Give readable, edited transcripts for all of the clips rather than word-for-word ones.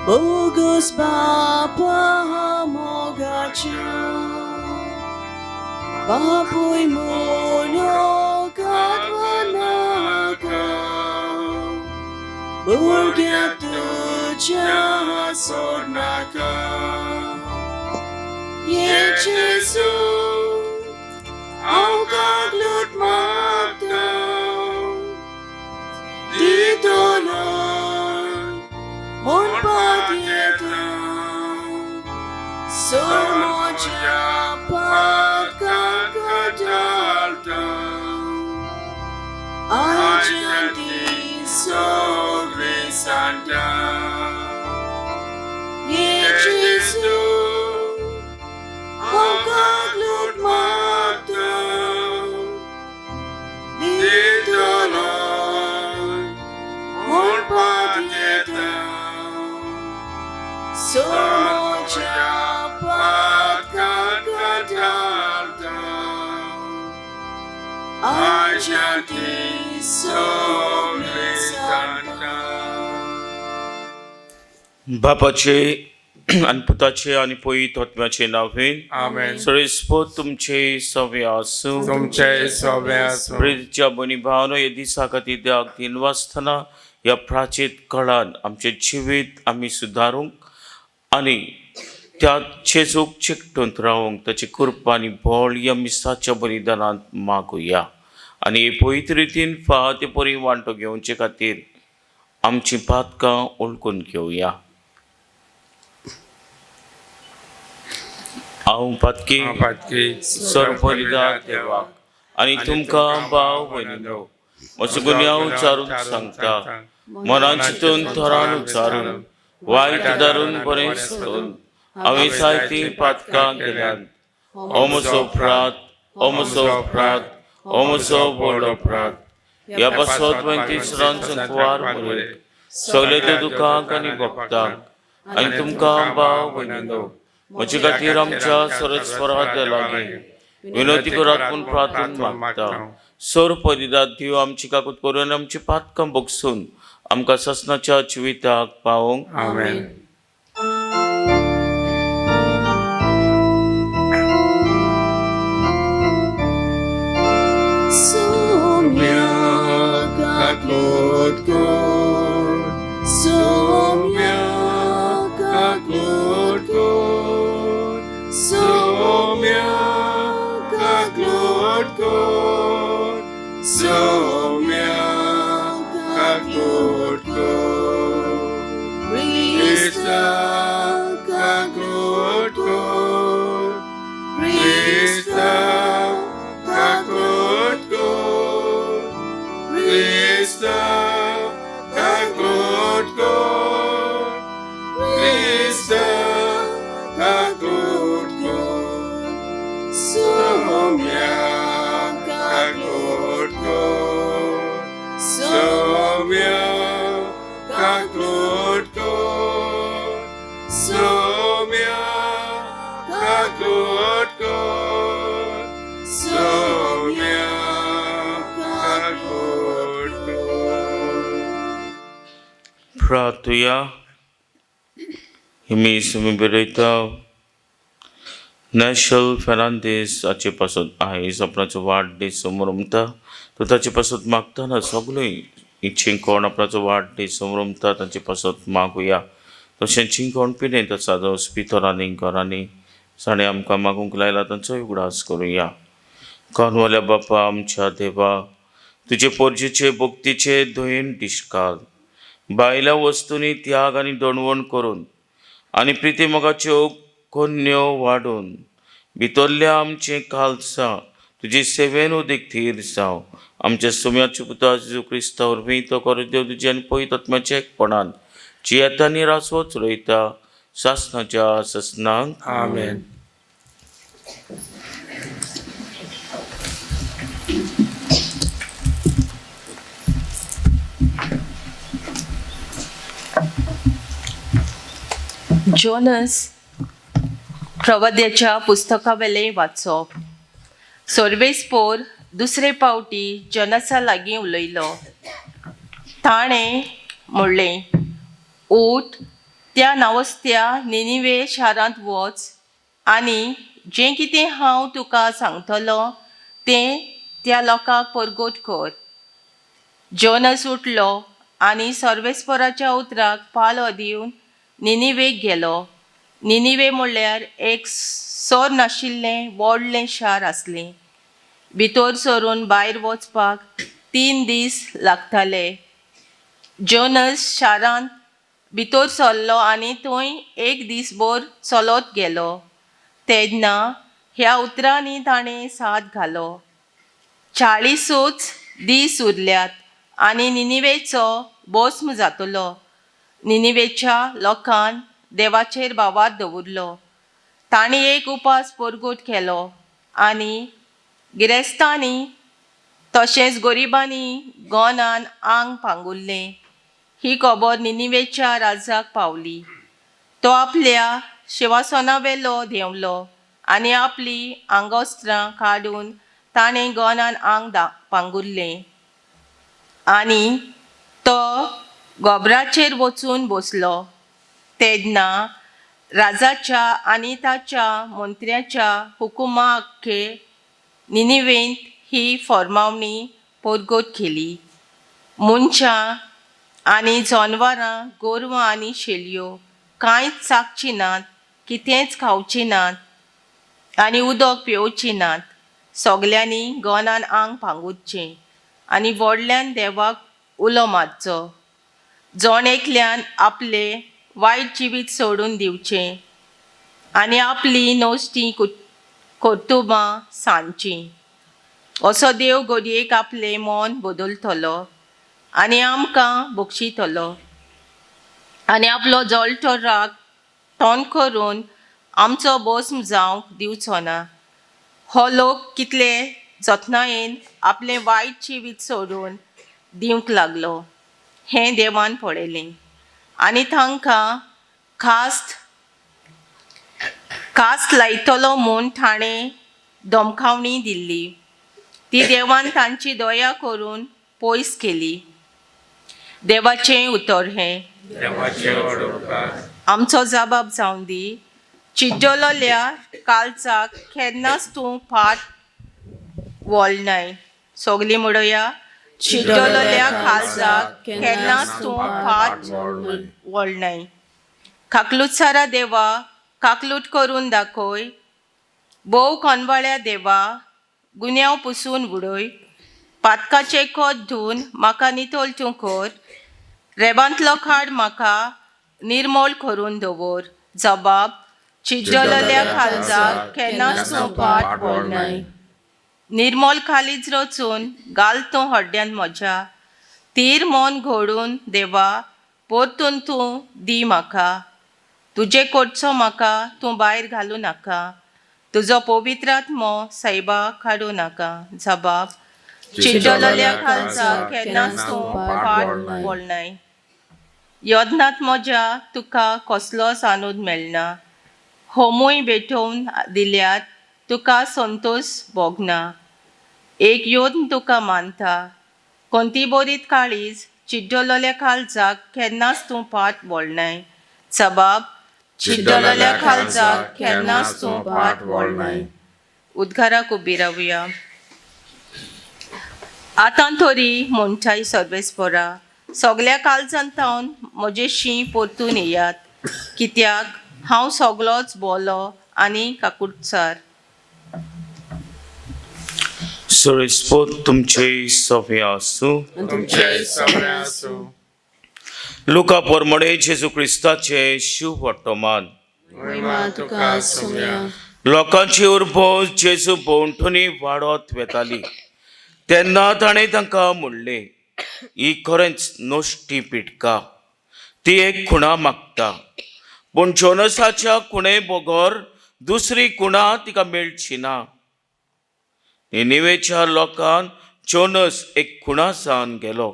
Bogus बापा मोगाच्या बापूय मोनो काडवनाका भुरग्या तुज्या सोडनाका ये जेजू हांव कागलूट मागता दितलो म्हूण पातयेता सोड म्हज्या पातकांक डालता आयच्यान ती सगळी सांडटा ये जेजू हांव कागलूट मागता दितलो म्हूण पातयेता सोड म्हज्या पातकांक डालता आयच्यान ती सगळी सांडटा. बापाचे आनी पुताचे आनी पवित्र आत्म्याचे नांवेन. आमेन. सरेस्पोत तुमचे सवे आसूं. तुमचे सोबे आसूं. प्रेरीतच्या भयणी भावनो, हे दिसा खातीर देवाक दिनवासतना ह्या प्राचीत काळान आमचें जिवीत आमी सुदारूंक आनी त्या चेजूक चिकटून रावंक ताची कृपा आनी बळ ह्या मिसाच्या बलिदानांत मागुया आनी हे पवित्र रितीन फाव ते परी वांटो घेवचे खातीर आमचीं पातकां ओळखून घेवया. हांव पातकी पातकी सर्वपरिदा देवाक आनी तुमकां भाव भयणीनो म्हजो गुन्यांव उच्चारून सांगता. मनान चिंतून, थोरान उच्चारून, वायट धरून, बरें सोडून हांवें जायतीं पातकां केल्यांत. हो म्हजो अपराध, हो म्हजो अपराध, हो म्हजो व्हड अपराध. ह्या पासत तिसरान संकवार मरे सगळे त्या दुखांक आनी भक्तांक आनी तुमकां भाव भयणीनो म्हजे खातीर आमच्या सरस्वरा लागीं विनवती करात म्हूण प्रार्थून मागता. सोर परिदात देव आमची काकूत करून आमची पातकां बगसून आमकां ससनाच्या जिविताक पावोवंक. आमेन. Soumya kaklot ko, Soumya kaklot ko, Soumya kaklot ko, Soumya kaklot ko, Krista kaklot ko, Krista kaklot ko, Krista kaklot ko, Krista kaklot ko, Soumya kaklot ko, Soumya kaklot ko, Soumya kaklot ko, Soumya kaklot ko. प्रार्थुया. हिमीस आमी बरयता नॅशल फेर्नांदीस हाचे पासत आयज आपणाचो वाडदीस समरमता तो ताचे पासत मागतना सगळीं इच्छी कोण आपणाचो वाडदीस समरमता तांचे पासत मागुया. तशेंच चिंकोण पिडेंत आसा हॉस्पिटलांनी घरांनी जाणें आमकां मागूंक लायला तांचोय उगडास करुया. कानवाल्या बापा, आमच्या देवा, तुजे पोरजेचे भक्तीचे दयेन दिश्काल भायल्या वस्तूंनी त्याग आनी दणवण करून आनी प्रिती मोगाच्यो कोन्न्यो वाडोवन भितरल्या आमचें कालसां तुजे सेवेन उदीक थीर जावं. आमच्या सुम्याच्या पुता जेजू क्रिस्ता वरवीं तो करो देव तुजे आनी पवित्र आत्म्याच्या एकपणान जियेता रासवो चलयता सासनाच्या ससनांक. आमेन. जोनस प्रवाद्याच्या पुस्तकावेलें वाचप. सर्वेस्पोर दुसरे पावटी जनसा लागीं उलयलो. ताणें म्हणलें, उठ, त्या नावस्त्या निनिवे शारांत वच आनी जें कितें हांव तुका सांगतलो तें त्या लोकांक परगट कर. जोनस उठलो आनी सर्वेस्पराच्या उतराक पालो दिवन निनिवेक गेलो. निनिवे म्हणल्यार एक सोर नाशिल्लें व्हडलें शार आसलें. भितर सरून भायर वचपाक 3 दीस लागताले. जोनस शारांत भितर सरलो आनी थंय एक दीसभर चलत गेलो. तेन्ना ह्या उतरांनी ताणें साद घालो, 40 दीस उरल्यात आनी निनिवेचो भस्म जातलो. निनिवेच्या लोकान देवाचेर भावार्थ दवरलो. तांणी एक उपास परगट केलो आनी गिरेस्तांनी तशेंच गरिबांनी गोनान आंग पांगुरलें. ही खबर निनिवेच्या राजाक पावली. तो आपल्या शिवासनावेलो देंवलो आनी आपली आंगवस्त्रां काडून ताणें गोनान आंग पांगुरलें आनी तो गोबराचेर वचून बसलो. तेन्ना राजाच्या आनी ताच्या मंत्र्याच्या हुकुमा आख्खे निनिवेंत ही फॉर्मावणी परगट केली. मनशां आनी जनवरां, गोरवां आनी शेलयो कांयच चाकचीं नात, कितेंच खावचीं नात आनी उदक पिवचीं नात. सगल्यांनी गोनान आंग पांगुरचें आनी व्हडल्यान देवाक उलो मारचो. जण एकल्यान आपलें वायट जिवीत सोडून दिवचें आनी आपली नश्टी कर्तुबां सांजचीं. असो देव घडयेक आपलें मन बदलतलो आनी आमकां बक्षितलो आनी आपलो जळटो राग तोंड करून आमचो भस्म जावंक दिवचो ना. हो लोक कितले जतनायेन आपलें वायट जिवीत सोडून दिवंक लागलो हें देवान पळयलें आनी तांकां कास्त लायतलो म्हूण ताणें धमकावणी दिल्ली. ती देवान तांची दया करून पयस केली. देवाचें उतर हें. आमचो जबाब जावन दी. चिड्डलोल्या कालचाक केन्नाच तूं फाट वळनाय. सगलीं म्हणोया, चिड्डलोल्या कालचाक केन्नाच तूं फाट वळनाय. काकलुटसारा देवा, काकलूट करून दाखय. भोव कोनवाळ्या देवा, गुन्यांव पुसून उडय. पातकाचें कोत धुवन म्हाका नितळ तूं कर. रेबांतलो खाड म्हाका निर्मोल करून दवर. जबाब, चिड्डलोल्या काळजाक केन्नाच तूं फाट वळनाय. निर्मोल काळीज रचून घाल तूं हड्ड्यान म्हज्या. तीर मन घडून देवा परतून तूं दी म्हाका. तुजे कडचो म्हाका तूं भायर घालूं नाका. तुजो पवित्र आत्मो सायबा काडूं नाका. जबाब, चिड्डलोल्या काळजाक केन्नाच तूं फाट वळनाय. यत्नांत म्हज्या तुका कसलोच आनंद मेळना. होमूय भेटोवन दिल्यार तुका संतोश भोगना. एक यत्न तुका मानता. कोणती बरीत काळीज चिड्डलोल्या काळजाक केन्नाच तूं फाट वळनाय. जबाब, चिड्डलोल्या काळजाक केन्नाच तूं फाट वळनाय. उद्गाराक उबी रावया. आतां तरी म्हणटाय सर्वेस्परा, सगल्या काळजान थावन म्हजेशी परतून येयात, कित्याक हांव सगलोच बोलो आनी काकुटसार. सर्वेस्पोत तुमचे सभे आसूं. तुमचे सगळे आसूं. लुका परमणे जेजू क्रिस्ताचे शुभ वर्तमान. महिमा तुका सुम्या. लोकांची उर्बो जेजू भोंवतणी वाडत वेताली तेन्ना ताणें तांकां म्हणलें, ही खरेंच नश्टी पिटका. ती एक खुणा मागता, पूण जोनसाच्या खुणे बगर दुसरी खुणा तिका मेळची ना. निनिवेच्या लोकान जोनस एक खुणा जावन गेलो,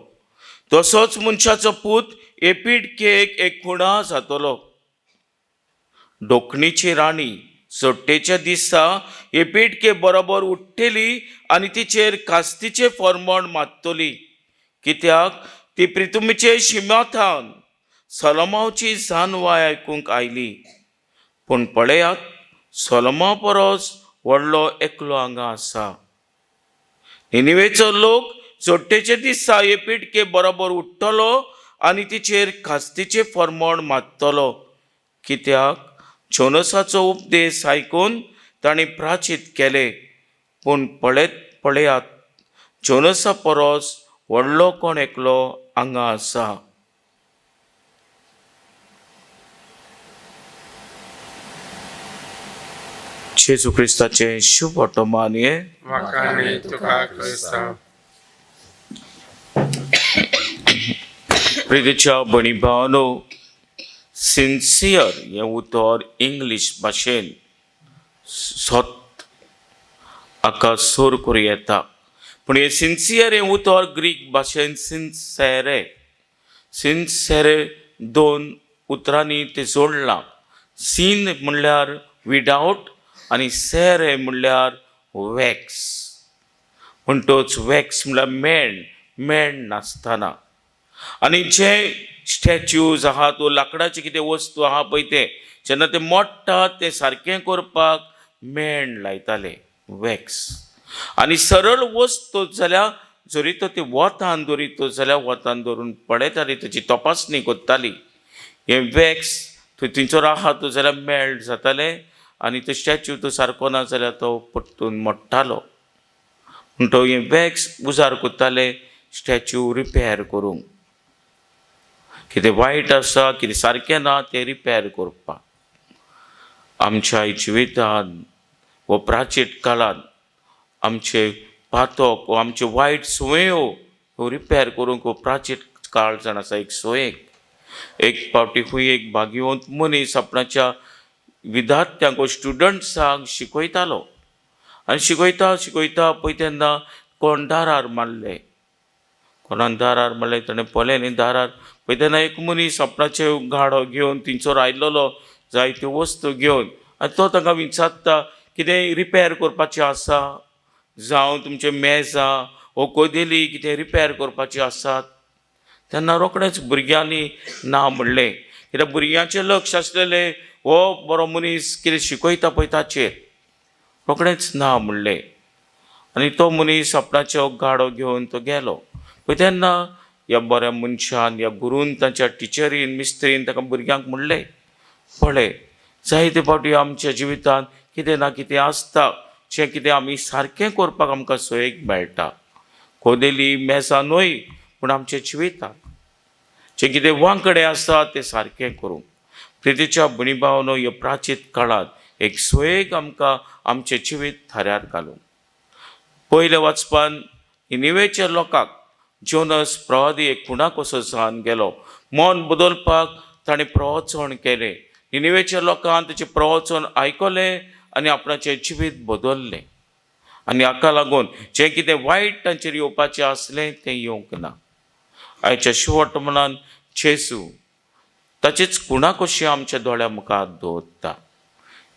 तसोच मनशाचो पूत हे पिटकेक एक खुणा जातलो. डोकणीची राणी सट्टेच्या दिसा हे पिटके बरोबर उठ्ठली आनी तिचेर कास्तीचें फॉर्मण मारतली, कित्याक ती प्रितुमीचे शिमाथावन सोलोमावची जानवाय आयकूंक आयली. पूण पळयात, सोलोमाव परस व्हडलो एकलो हांगा आसा. निनिवेचो लोक जोडटेचे दिसा हे पिटके बरोबर उठ्ठलो आनी तिचेर खास्तीचें फर्मण मारतलो, कित्याक जोनसाचो उपदेश आयकून ताणें प्राचीत केलें. पूण पळयात, जोनसा परस व्हडलो कोण एकलो हांगा आसा. जेजू क्रिस्ताचें शुभ वर्तमान हें. वाखाणे तुका क्रिस्तांव. प्रितीच्या भयणी भावानो, सिन्सियर हें उतर इंग्लीश भाशेन सत हाका सोर करूं येता, पूण हें सिन्सियर हें उतर ग्रीक भाशेन सिन्सेरे. सिन्सेरे दोन उतरांनी तें जोडलां. सीन म्हणल्यार विदावट आनी सेरे म्हणल्यार वॅक्स. म्हणटच वॅक्स म्हणल्यार मेण, मेण नासतना. आनी जे स्टॅच्यूज आहात वो लांकडाचे कितें वस्तू आहा पळय ते जेन्ना ते मोडटात ते सारकें करपाक मेण लायताले, वॅक्स. आनी सरळ वस्तू जाल्यार जरी तो ते वतान दवरितो जाल्यार वतान दवरून पळयताली, ताची तपासणी करताली. हें वॅक्स थंय थंयसर आहा तो जाल्यार मेल्ट जातालें आनी तो स्टॅच्यू तो सारको ना जाल्यार तो परतून मोडटालो. म्हणटो हें वॅक्स उजार करताले स्टॅच्यू रिपेर करूंक. कितें वायट आसा, कितें सारकें ना तें रिपेर करपाक. आमच्या जिवितांत वो प्राचीन काळांत आमचे पातक वो आमच्यो वायट संवयो ह्यो रिपेर करूंक हो प्राचीन काळ जाण आसा एक संवयेक. एक फावटी खंय एक भाग्यवंत मनीस आपणाच्या विद्यार्थ्यांक वो स्टुडंट्सांक शिकयतालो आनी शिकयता शिकयता पळय तेन्ना कोण दारार मारलें, कोणान दारार मारलें ताणें पळयलें न्ही दारार पळय तेन्ना एक मनीस आपणाचे गाडो घेवन थंयसर आयलेलो जायत्यो वस्तू घेवन आनी तो तांकां विचारता, कितें रिपेर करपाचें आसा, जावं तुमचें मेजां वो कदेली कितें रिपेर करपाचें आसात. तेन्ना रोखडेंच भुरग्यांनी ना म्हणलें, कित्याक भुरग्यांचें लक्ष आसलेलें हो बरो मनीस कितें शिकयता पळय ताचेर. रोखडेंच ना म्हणलें आनी तो मनीस आपणाचो गाडो घेवन तो गेलो. पळय तेन्ना ह्या बऱ्या मनशान, ह्या गुरून, तांच्या टिचरीन, मिस्त्रीन ताका भुरग्यांक म्हणलें, पळय जायते फावटी आमच्या जिवितांत कितें ना कितें आसता जें कितें आमी सारकें करपाक आमकां सोयीक मेळटा. कदेली मेजां न्हय, पूण आमच्या जिवितांत जें कितें वांकडें आसा तें सारकें करूंक. प्रितीच्या भयणी भावानो, ह्या प्राचीन काळांत एक सोयेक आमकां आमचें जिवीत थाऱ्यार घालूंक. पयल्या वाचपान निनिवेच्या लोकांक जोनस प्रवादी एक खुणा कसो जावन गेलो. मन बदलपाक ताणें प्रवचन केलें. निनिवेच्या लोकांक ताचें प्रवचन आयकलें आनी आपणाचें जिवीत बदल्लें. आनी हाका लागून जें कितें वायट तांचेर येवपाचें आसलें तें येवंक ना. आयच्या शेवट मनान जेजू ताचेच खुणा कशी आमच्या दोळ्या मुखार दवरता.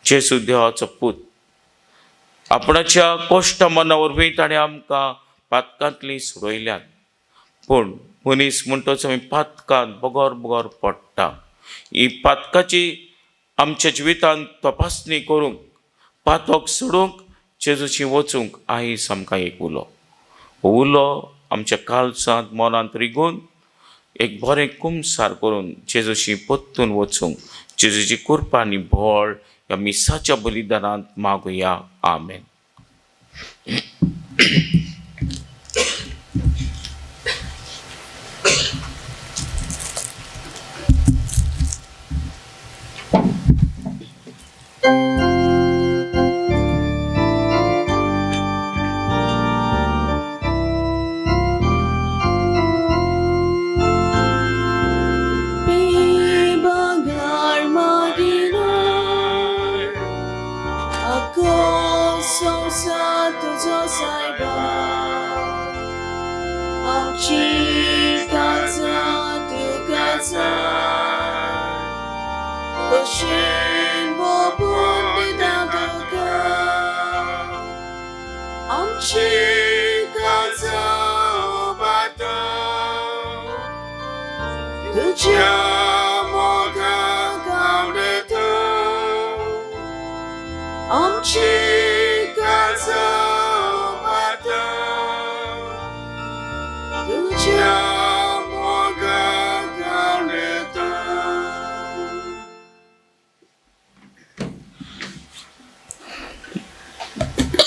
जेजू देवाचो पूत आपणाच्या कश्ट मना वरवीं ताणें आमकां पातकांतली सोडयल्यात. पूण मनीस म्हणटच आमी पातकांत बगर बगर पडटा. ही पातकाची आमच्या जिवितांत तपासणी करूंक, पातक सोडूंक जेजूशी वचूंक आयज आमकां एक उलो, हो उलो आमच्या काळजांत मनांत रिगून एक बरें कुमसार करून जेजूशी परतून वचूंक जेजूची कृपा आनी भळ ह्या मिसाच्या बलिदानांत मागुया. आमेन. तुझ्या आमची काळजां उबारता तुज्या मोगाक आवडटा.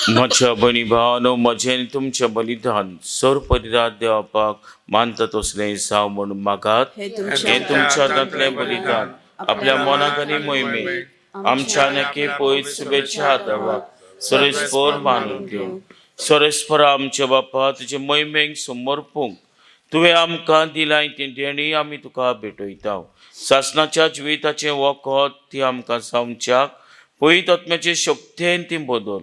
म्हज्या भयणी भावानो, म्हजें आनी तुमचें बलिदान सर्वपरिदात देवापाक मानता तसलें जावं म्हणून मागात. हे हें तुमच्या हातांतलें बलिदान आपल्या मनाक आनी मोहिमेक आमच्या नक्की पयत शुभेच्छा देवाक सरेस्पर मानून घेवं. सरेस्पर आमच्या बापा, तुजे मोहिमेक समर्पूंक तुवें आमकां दिलाय ती देणी आमी तुका भेटयता. सासणाच्या जिविताचें वखद ती आमकां सामच्याक पयत आत्म्याचे शक्तेन ती बदल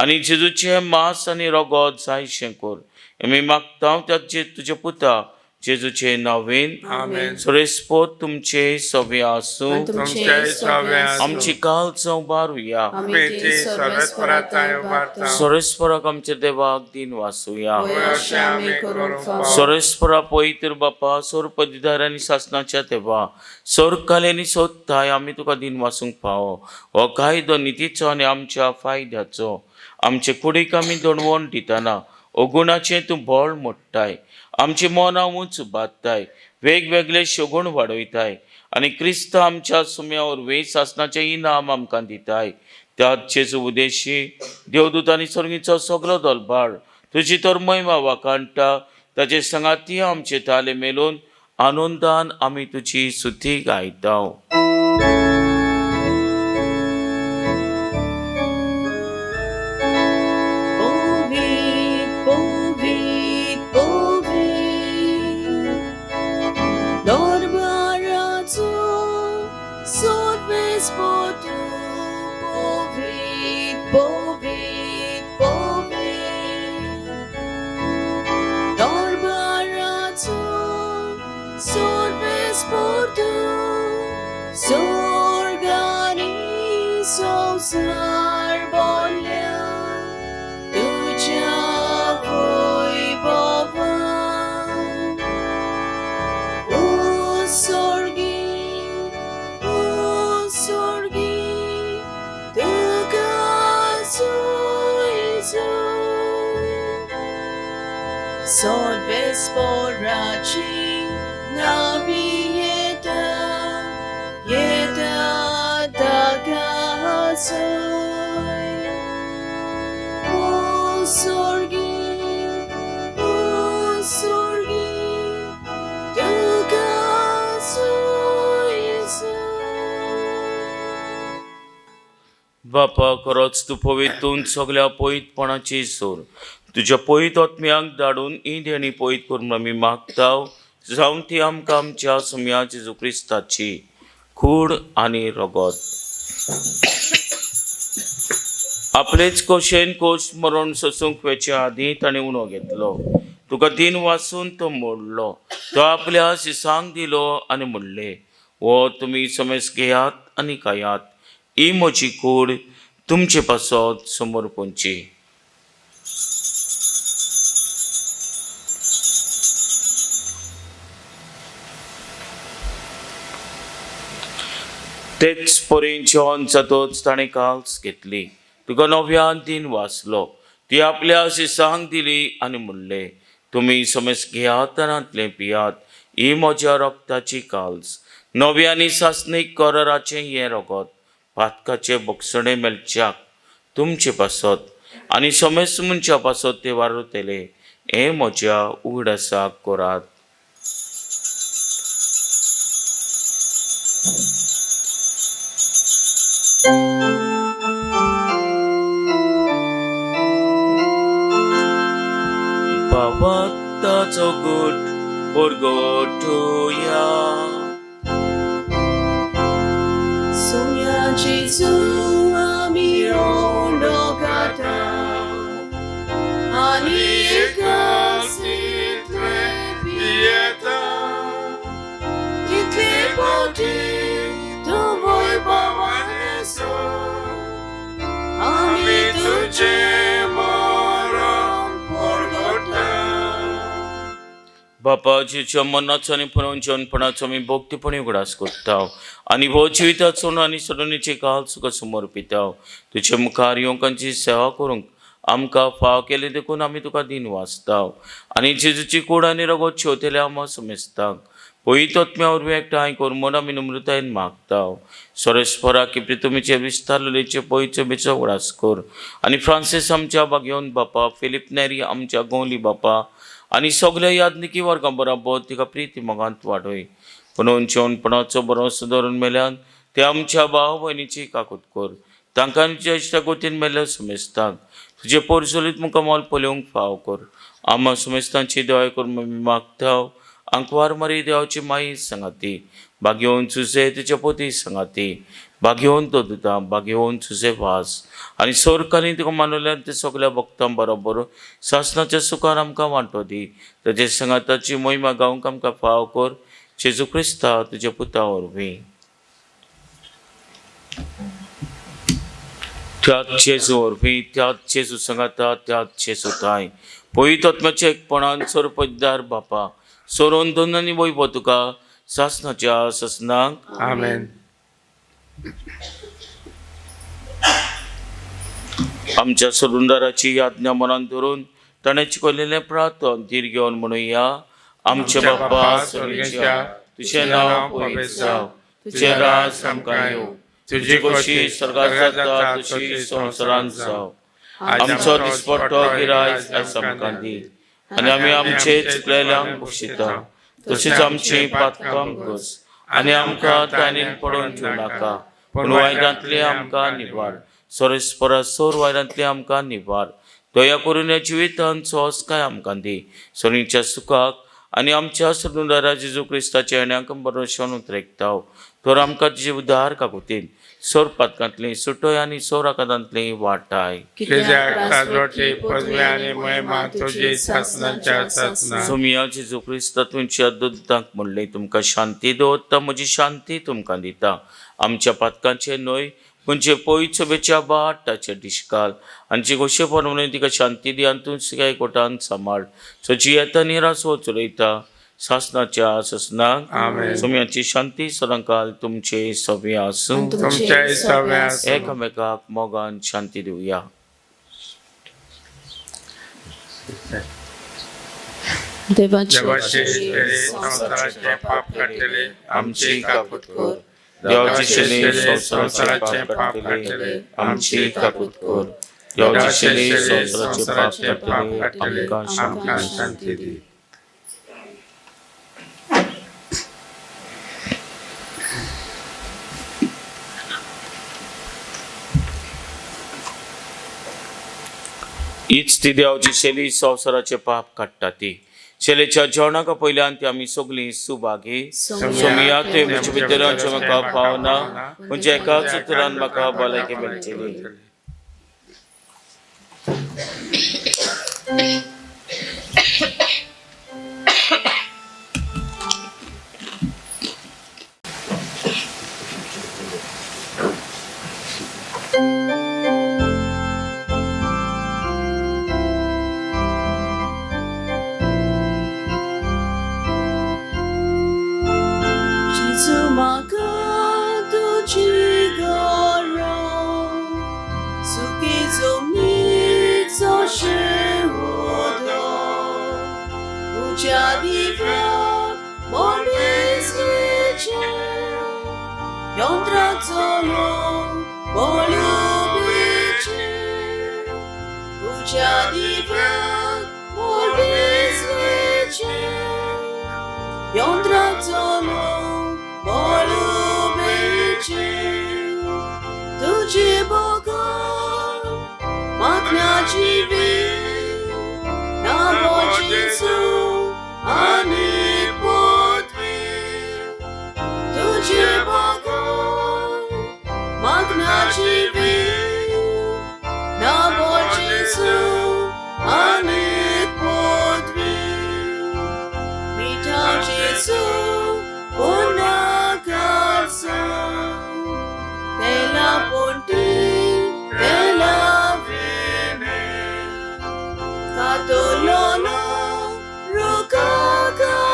आनी जेजूचें मांस आनी रगत जायशें कर. आमी मागता त्या तुज्या पुता जेजूचे नांवेन. आमेन. सरेस्पोत तुमचे सवे आसूं. तुमचेय सवे आसूं. आमची काळजां उबारुया. आमी ती सर्वेस्पराताय उबारता. सरेस्पराक आमच्या देवाक दिन वासुया. अशें आमी करूंक फावो. सरेस्परा पवित्र बापा, सोर पदिदार आनी सासणाच्या देवा, सोर कालेनी सोदताय आमी तुका दिन वासूंक फावो. हो कायदो नितीचो आनी आमच्या फायद्याचो. आमचे कुडीक आमी दणवण दितना अगुणाचें तूं बळ मोडटाय, आमची मनां उंच बादताय, वेगवेगळे शगुण वाडयताय आनी क्रिस्त आमच्या सुम्या वरवीं सासणाचें इनाम आमकां दिताय. त्या जेजू उदेशी देवदूत आनी सर्गीचो सगलो दलबाळ तुजी तर महिमा वाखाणटा. ताचे सांगाती आमचे ताले मेलून आनंदान आमी तुजी सुती गायता. Povi, povi, povi, Dormarazu, sorvespodu, povi, povi, povi, Dormarazu, sorvespodu, sorgani sosar bolya. तुझ्या वैभवान ओ स्वर्गी, ओ स्वर्गी, तुका जोय जोय. सर्वेस्पराची नावी येता, येता ताका जोय. O sorgi, o sorgi, tuka soy soy. बापा, खरोच तूं पवितून सगल्या पयतपणाची सोर तुज्या पयत आत्म्यांक धाडून ही देणी पयत करून आमी मागता, जावन ती आमकां आमच्या सुम्या जेजू क्रिस्ताची कूड आनी रगत आपलेच कोशेन कोश मरण सोसूंक वेच्या आदीं ताणें उणो घेतलो. तुका दिन वासून तो मोडलो, तो आपल्या शिसांक दिलो आनी म्हणलें, हो तुमी समेस घेयात आनी खायात, ही म्हजी कूड तुमचे पासत समर्पणची. तेच परी जेवण जातच ताणें काल्स घेतली, तुका नव्यान दिन वाचलो, ती आपल्या शिसांक दिली आनी म्हणलें, तुमी समेस घेयात आनी पियात, ही म्हज्या रक्ताची काल्स, नव्या आनी सासणीक कराराचें हें रगत पातकाचें बक्षणें मेळच्याक तुमचे पासत आनी समेस मनशा पासत ते वारतले, हें म्हज्या उगडासाक करात. बाबा ताचो गुट परगटुया. Sogna Gesù आमी ओंडोकाता आनी एकासितले पियेता, तितले फावटी तूं वैभवान सोड, आमी आमी तुजें मरण परगटा. बापा जेच्या मनाचो आनी पुनोवन जेवणपणाचो आमी भक्तीपणी उगडास करता आनी हो जिविताचो आनी सडणीची काल तुका समर्पिता. तुजे मुखार येवंक सेवा करूंक आमकां फाव केले देखून आमी तुका दिन वाचता आनी जेजूची कूड आनी रगत शेवतेले आमकां समेस्तांक पवित्र आत्म्या वरवीं एकठांय कर म्हूण आमी नम्रतायेन मागता. सोरेस्परा की प्रितुमीचे विस्तारलेचे पयचो बेचो उगडास कर आनी फ्रांसीस आमच्या बागेवन बापा, फिलीप नेरी आमच्या गोंवली बापा आनी सगल्या यादनिकी वर्गां बराबर तिका प्रिती मोगांत वाडय. पुणून जेवणपणाचो बरो धरून मेल्यान ते आमच्या भाव भयणीची काकूत कर. तांकां इश्टा गोतीन मेल्ल्या समेस्तांक तुजे पोरसोलीत मुखामोल पळोवंक फाव कर. आमा समेस्तांची दया कर आमी मागता. आंकवार मारी देवाची माई सांगाती, बागेवन सुसे तुज्या पोती सांगाती, बागेवन तो दिता, बागेवन सुसे वास आनी सोरकांनी तुका मानवल्यान ते सगल्या भक्तां बरोबर सासनाच्या सुखान आमकां वांटो दी. ताचे सांगाताची मोहिमा गावंक आमकां फाव कर. जेजू क्रिस्ता तुज्या पुता वरवीं. त्याच जेजू वरवीं, त्याच जेजू सांगाता, त्याच जेजू ताय पवित्र आत्म्याच्या एकपणान सरपंचदार बापा सोरोन दोन आनी वयबो तुका सासनाच्या ससनाक. आमेन. आमच्या सोडूनदाराची याज्ञा मनान धरून ताणें शिकयलेलें प्रार्थन धीर घेवन म्हणुया. आमच्या बापा स्वर्गेच्या, तुजें नांव पवित्र जावं, तुजें राज आमकां येवं, तुजी खोशी स्वर्गात जाता तशी संवसारांत जावं. आमचो दिसपट्टो गिरायक आयज आमकां दी आनी आमी आमचे चुकलेल्यांक बक्षिता तशीच आमची पातकां घोस आनी आमकां ताणीन पडोवन दिवं नाका, पूण वायटांतली आमकां निवार. सोरेस्परा सोर वायटांतली आमकां निवार. दया करून ह्या जिवितांत सोंसकाय आमकां दी. सोनीच्या सुखाक आनी आमच्या सोडूनदारा जेजू क्रिस्ताच्या येण्याक बरोशन उतरेकता तर आमकां तुजे उदार काकुतीन सोर पातकांतली सुटय आनी सोर आकांतांतली वाटाय. कित्याक राजवटी पदवी आनी महिमा तुजी सासनाच्या सासना. सोमिया जेजू क्रिस्ता तुमच्या दुतांक म्हणलें, तुमकां शांती दवरता, म्हजी शांती तुमकां दिता. आमच्या पातकांचे न्हय पूण जे पयच सभेच्या बाट ताचे डिशकाल आनी जी गोशेपण म्हणून तिका शांती दी आनी तूं सगळ्या एकवटान सांबाळ. सो जी येता निरास हो चलयता सासनाच्या ससनाक. आमेन. सोम्याची शांती सदांकाल तुमचे सवे आसूं. तुमचे सवे आसूं. एकामेकाक मोगान शांती दिवया. देवाचे देवाचे शेरे संवसाराचे पाप काडटले, आमची काकूत कर. देवाची शेली संवसाराचे पाप काडटले, आमची काकूत कर. देवाची शेली संवसाराचे पाप काडटले, आमकां आमकां शांती शांती दी. हीच ती देवाची शेली संवसाराचे पाप काडटा. ती शेलेच्या जेवणाक पयल्यान ती आमी सगळीं सुभागी. सोमिया, तुवें म्हजे भितर आमच्या म्हाका पावना, म्हणजे एकाच उतरान म्हाका भलायकी मेळटली. Gesù म्हाका तुजी गरज, सुखी जमनीचो शेवटो, उज्या दिव्याक मोडीचें, यंत्राचो बोलुबीचें, उज्या दिव्याक मोडीचें, यंत्राचो बोलुबीचें, तुझे बगर म्हाका जिवीत ना गो जेजू आनी पृथ्वी, तुझे बगर म्हाका जिवीत ना गो जेजू आनी पृथ्वी, मिठा जेजू पुन्हा Della ponte, della vene, Catololo, ruca.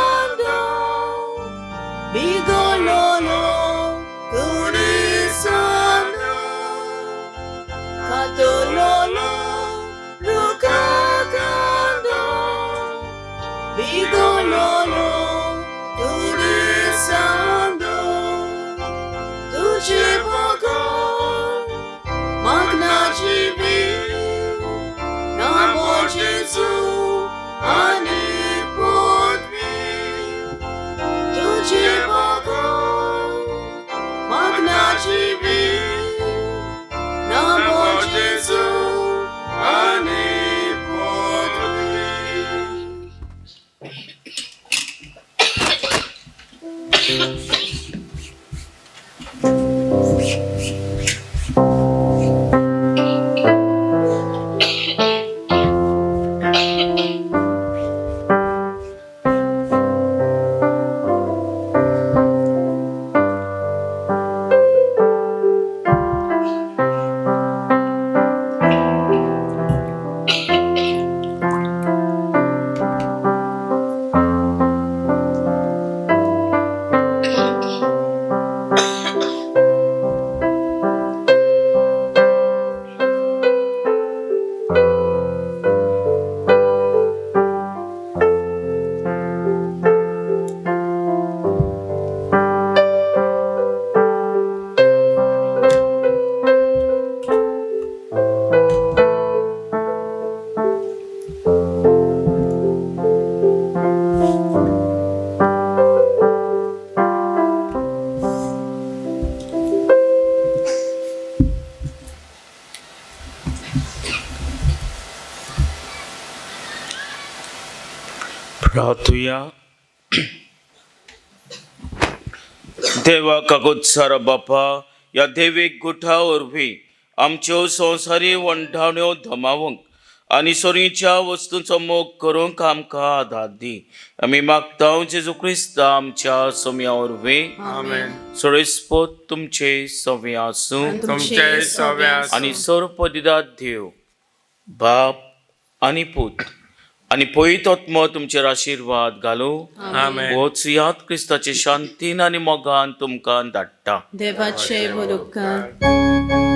प्रार्थुया. देवा कागोत्सारा बापा, ह्या देवीक गुठा वरवीं आमच्यो संवसारी वंठाण्यो धमावंक आनी सोरीच्या वस्तूंचो मोग करूंक आमकां आदार दी. आमी मागता जेजू क्रिस्ता आमच्या सोम्या वरवीं. आमेन. सोरेस्पोत तुमचे सवे आसूं. तुमचे सवे आसूं. आनी सर्वपदिदात देव बाप आनी पूत आनी पवित्र तुमचेर आशिर्वाद घालूं. आमेन. वचयात क्रिस्ताचे शांतीन आनी मोगान तुमकां धाडटा. देवाचे बरोबकार.